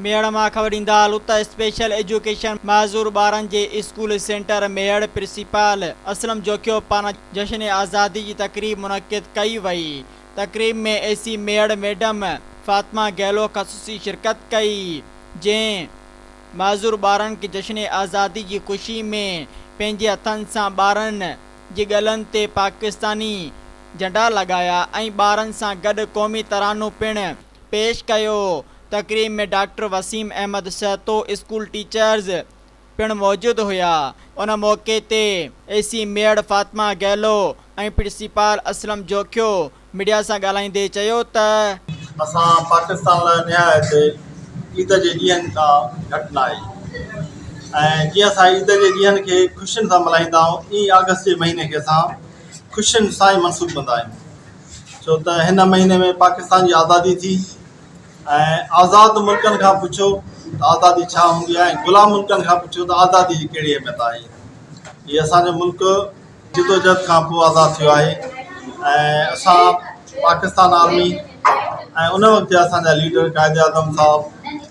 ميهڙ مان خبر ڏيندا هلون ته اسپيشل ايجوڪيشن معذور ٻارن جي school centre Mehar principal Aslam Jokhio پاران جشن آزادي جي تقريب منعقد ڪئي وئي تقريب ۾ A C Mehar madam Fatima Gelo خصوصي شرڪت ڪئي جنهن معذور ٻارن کي جشن آزادي جي خوشي ۾ پنهنجي هٿن سان ٻارن جي ڳلن تي پاڪستاني جهنڊا لڳايا ۽ ٻارن سان گڏ قومي ترانو پڻ پيش ڪيو. تقريب ۾ doctor Waseem Ahmed Sahito, school teachers پڻ موجود هيا. ان موقعي تي A C Mehar Fatima Gelo ۽ principal Aslam Jokhio media سان ڳالهائيندي چيو ته. اسان پاڪستان لاء نهايت عيد جي ڏينهن کان گهٽ ناهي ۽ جيئن اسان عيد جي ڏينهن کي خوشين سان ملهائيندا آهيون ائين آگسٽ جي مهيني کي اسان خوشين سان ئي منسوب ڪندا آهيون. ڇو ته هن مهيني ۾ پاڪستان جي آزادي ٿي ۽ آزاد ملڪن کان پڇو ته آزادي ڇا هوندي آهي ۽ غلام ملڪن کان پڇو ته آزادي جي ڪهڙي اهميت آهي. هي اسان جو ملڪ جدوجهد کان پوء آزاد ٿيو آهي ۽ اسان پاڪستان آرمي ۽ ان وقت جا اسان جا ليڊر قائد اعظم صاحب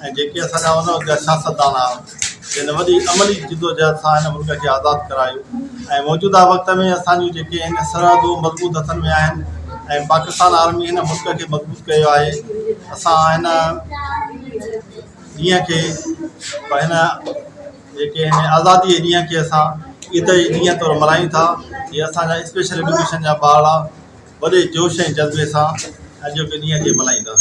۽ جيڪي اسان جا ان وقت جا سياستدان هئا جن وڏي عملي جدوجهد سان هن ملڪ کي آزاد ڪرايو ۽ موجوده وقت ۾ اسان جون جيڪي هن سرحدون مضبوط هٿن ۾ آهن ۽ پاڪستان آرمي هن ملڪ کي مضبوط ڪيو آهي اسان هن ڏينهن کي هن جيڪي هن آزادي جي ڏينهن کي اسان عيد جي ڏينهن طور ملهايون ٿا هي اسان جا اسپيشل ايجوڪيشن جا ٻارڙا وڏي جوش ۽ جذبي سان اڄوڪي ڏينهن کي ملهائيندا.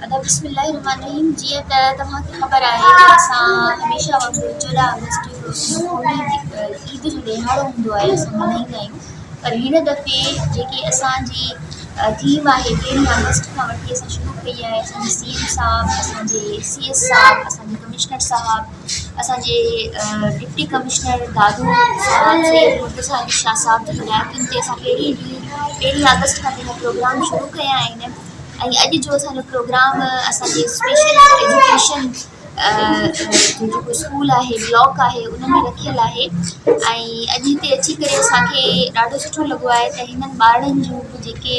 ادا بسم الله الرحمٰن الرحيم جيئن ته توهان کي خبر آهي ته اسان هميشه وانگر 14 آگسٽ قومي عيد جو ڏهاڙو هوندو آهي اسان ملهائيندا آهيون پر هن دفعي جيڪي اسان جي ٿيم آهي پهرين آگسٽ کان وٺي اسان شروع ڪئي آهي اسان جي سي ايم صاحب اسان جي سي ايس صاحب اسان جي ڪمشنر صاحب اسان جي ڊپٽي ڪمشنر دادو صاحب سيد مرتضيٰ علي شاهه صاحب جي هدايتن تي اسان پهرين ڏينهن پهرين آگسٽ کان پنهنجا پروگرام شروع ڪيا آهن ۽ اڄ جو اسان جو پروگرام اسان جي اسپيشل ايجوڪيشن جو جيڪو اسڪول آهي بلاڪ آهي ان ۾ رکيل آهي ۽ اڄ هتي اچي ڪري اسان کي ڏاڍو سٺو لڳو آهي ته هنن ٻارڙن جون به جيڪي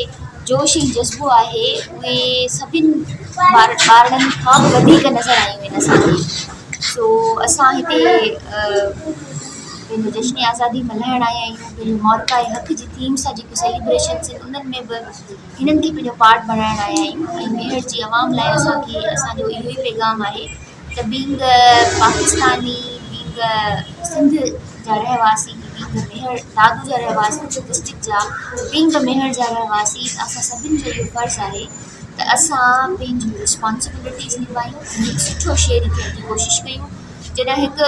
جوش ۽ جذبو آهي اهي سڀني ٻارڙن کان به وڌيڪ نظر آيون آهن اسان کي سو اسان هتي پنهنجو جشن آزادي ملهائڻ آيا آهيون پنهنجو معرڪه حق جي ٿيم سان جيڪي سيليبريشنس آهن انهن ۾ به هنن کي پنهنجو پارٽ بڻائڻ آيا آهيون ۽ ميهڙ جي عوام لاء اسان کي اسان جو اهو ئي پيغام آهي ته بينگ پاڪستاني بينگ سنڌ جا رهواسي بينگ ميهڙ دادو جا رهواسي ڊسٽرڪٽ جا بينگ ميهڙ جا رهواسي اسان سڀني جو اهو فرض آهي ته اسان پنهنجون رسپانسبلٽيز نڀايون ۽ هڪ سٺو شهري ٿيڻ جي ڪوشش ڪيون جڏهن هڪ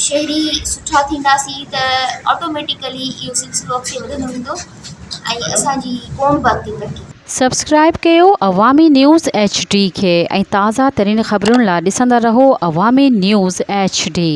شهري سٺا ٿينداسين ته آٽوميٽيڪلي اهو سلسلو اڳتي وڌندو ويندو ۽ اسان جي قوم به اڳتي ترقي سبسڪرائب ڪيو عوامي نيوز ايڇ ڊي کي ۽ تازه ترين خبرن لا ڏسندا رهو عوامي نيوز ايڇ ڊي.